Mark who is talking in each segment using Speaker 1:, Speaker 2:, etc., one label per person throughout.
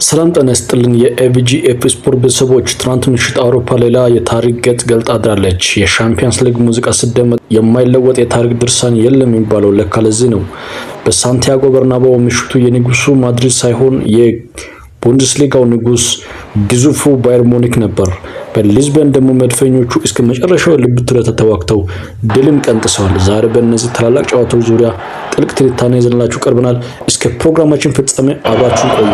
Speaker 1: ሰላም ጤና ይስጥልን። የኤቪጂኤፍ ስፖርት ቤተሰቦች፣ ትናንት ምሽት አውሮፓ ሌላ የታሪክ ገጽ ገልጣ አድራለች። የሻምፒየንስ ሊግ ሙዚቃ ሲደመጥ የማይለወጥ የታሪክ ድርሳን የለም የሚባለው ለካ ለዚህ ነው። በሳንቲያጎ በርናባው ምሽቱ የንጉሱ ማድሪድ ሳይሆን የቡንደስሊጋው ንጉስ ግዙፉ ባየር ሙኒክ ነበር። በሊዝበን ደግሞ መድፈኞቹ እስከ መጨረሻው ልብ ትርታ ተዋግተው ድልም ቀንጥሰዋል። ዛሬ በእነዚህ ታላላቅ ጨዋታዎች ዙሪያ ጥልቅ ትንታኔ ይዘንላችሁ ቀርበናል። እስከ ፕሮግራማችን ፍጻሜ አብራችሁን ቆዩ።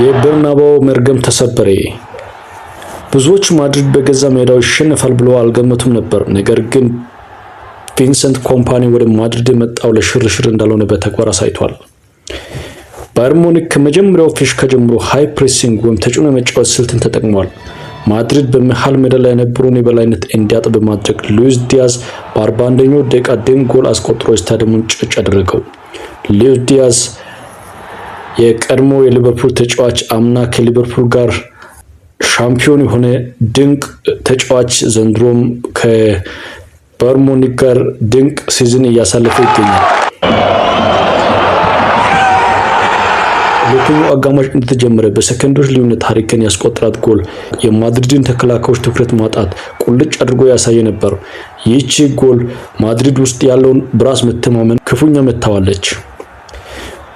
Speaker 1: የበርናባው መርገም ተሰበረ። ብዙዎች ማድሪድ በገዛ ሜዳው ይሸነፋል ብለው አልገመቱም ነበር። ነገር ግን ቪንሰንት ኮምፓኒ ወደ ማድሪድ የመጣው ለሽርሽር እንዳልሆነ በተግባር አሳይቷል። ባየር ሙኒክ ከመጀመሪያው ፊሽካ ጀምሮ high pressing ወይም ተጭኖ የመጫወት ስልትን ተጠቅሟል። ማድሪድ በመሃል ሜዳ ላይ የነበረውን የበላይነት እንዲያጣ በማድረግ ሉዊስ ዲያዝ በ41ኛው ደቂቃ ድንቅ ጎል አስቆጥሮ ስታዲየሙን ጭጭ አደረገው። ሉዊስ ዲያዝ የቀድሞ የሊቨርፑል ተጫዋች፣ አምና ከሊቨርፑል ጋር ሻምፒዮን የሆነ ድንቅ ተጫዋች፣ ዘንድሮም ከባየር ሙኒክ ጋር ድንቅ season እያሳለፈ ይገኛል። ሁለተኛው አጋማሽ እንደተጀመረ በሰከንዶች ልዩነት ሃሪ ኬን ያስቆጠራት ጎል የማድሪድን ተከላካዮች ትኩረት ማጣት ቁልጭ አድርጎ ያሳየ ነበር። ይህቺ ጎል ማድሪድ ውስጥ ያለውን በራስ መተማመን ክፉኛ መታዋለች።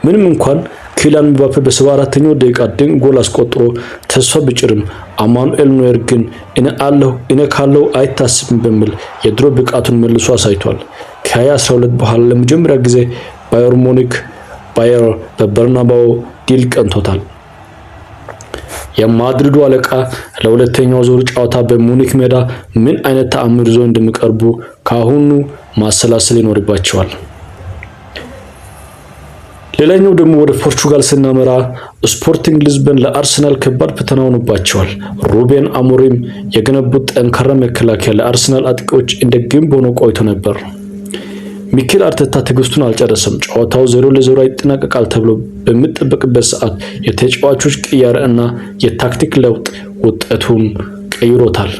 Speaker 1: ምንም እንኳን ኪሊያን ምባፔ በ74ኛው ደቂቃ ድንቅ ጎል አስቆጥሮ ተስፋ ቢጭርም አማኑኤል ኖየር ግን እኔ አለሁ፣ እኔ ካለሁ አይታሰብም በሚል የድሮ ብቃቱን መልሶ አሳይቷል። ከ2012 በኋላ ለመጀመሪያ ጊዜ ባየር ሙኒክ ባየር በበርናባው ድል ቀንቶታል። የማድሪዱ አለቃ ለሁለተኛው ዙር ጨዋታ በሙኒክ ሜዳ ምን አይነት ተአምር ይዞ እንደሚቀርቡ ከአሁኑ ማሰላሰል ይኖርባቸዋል። ሌላኛው ደግሞ ወደ ፖርቹጋል ስናመራ ስፖርቲንግ ሊዝበን ለአርሰናል ከባድ ፈተና ሆኖባቸዋል። ሩቤን አሞሪም የገነቡት ጠንካራ መከላከያ ለአርሰናል አጥቂዎች እንደ ግንብ ሆኖ ቆይቶ ነበር። ሚኬል አርቴታ ትዕግስቱን አልጨረሰም። ጨዋታው 0-0 ይጠናቀቃል ተብሎ በሚጠበቅበት ሰዓት የተጫዋቾች ቅያሬ እና የታክቲክ ለውጥ ውጤቱን ቀይሮታል።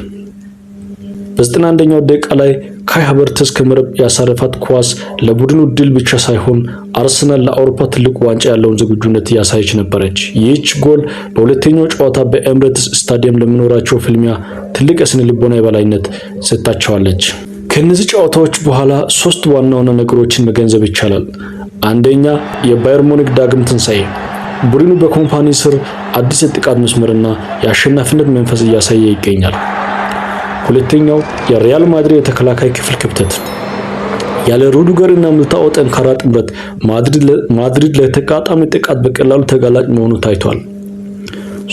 Speaker 1: በ91ኛው ደቂቃ ላይ ካይ ሃቨርትዝ ከመረብ ያሳረፋት ኳስ ለቡድኑ ድል ብቻ ሳይሆን አርሰናል ለአውሮፓ ትልቁ ዋንጫ ያለውን ዝግጁነት ያሳየች ነበረች። ይህች ጎል በሁለተኛው ጨዋታ በኤምሬትስ ስታዲየም ለሚኖራቸው ፍልሚያ ትልቅ የስነ ልቦና የበላይነት ሰጥታቸዋለች። ከእነዚህ ጨዋታዎች በኋላ ሶስት ዋና ዋና ነገሮችን መገንዘብ ይቻላል። አንደኛ፣ የባየር ሙኒክ ዳግም ትንሣኤ። ቡድኑ በኮምፓኒ ስር አዲስ የጥቃት መስመርና የአሸናፊነት መንፈስ እያሳየ ይገኛል። ሁለተኛው፣ የሪያል ማድሪድ የተከላካይ ክፍል ክፍተት። ያለ ሩዲገር እና ሚሊታኦ ጠንካራ ጥምረት ማድሪድ ለተጋጣሚ ጥቃት በቀላሉ ተጋላጭ መሆኑ ታይቷል።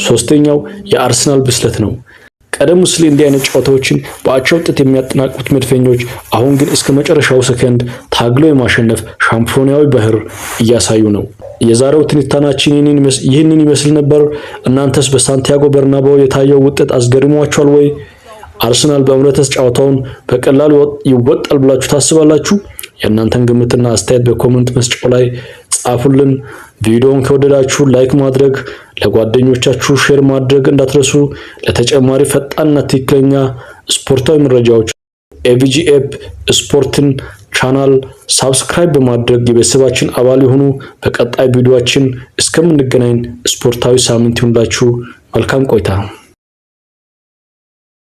Speaker 1: ሶስተኛው የአርሰናል ብስለት ነው። ቀደም ሲል እንዲህ አይነት ጨዋታዎችን በአቻ ውጤት የሚያጠናቅቁት መድፈኞች አሁን ግን እስከ መጨረሻው ሰከንድ ታግለው የማሸነፍ ሻምፒዮናዊ ባህር እያሳዩ ነው። የዛሬው ትንታኔያችን ይህንን ይመስል ነበር። እናንተስ በሳንቲያጎ በርናባው የታየው ውጤት አስገርሟችኋል ወይ? አርሰናል በኤምሬትስ ጨዋታውን በቀላሉ ይወጣል ብላችሁ ታስባላችሁ? የእናንተን ግምትና አስተያየት በ comment መስጫው ላይ ጻፉልን። ቪዲዮውን ከወደዳችሁ like ማድረግ፣ ለጓደኞቻችሁ share ማድረግ እንዳትረሱ። ለተጨማሪ ፈጣንና ትክክለኛ ስፖርታዊ መረጃዎች ኤቪጂኤፕ ስፖርትን channel subscribe በማድረግ የቤተሰባችን አባል የሆኑ። በቀጣይ ቪዲዮአችን እስከምንገናኝ ስፖርታዊ ሳምንት ይሁንላችሁ። መልካም ቆይታ።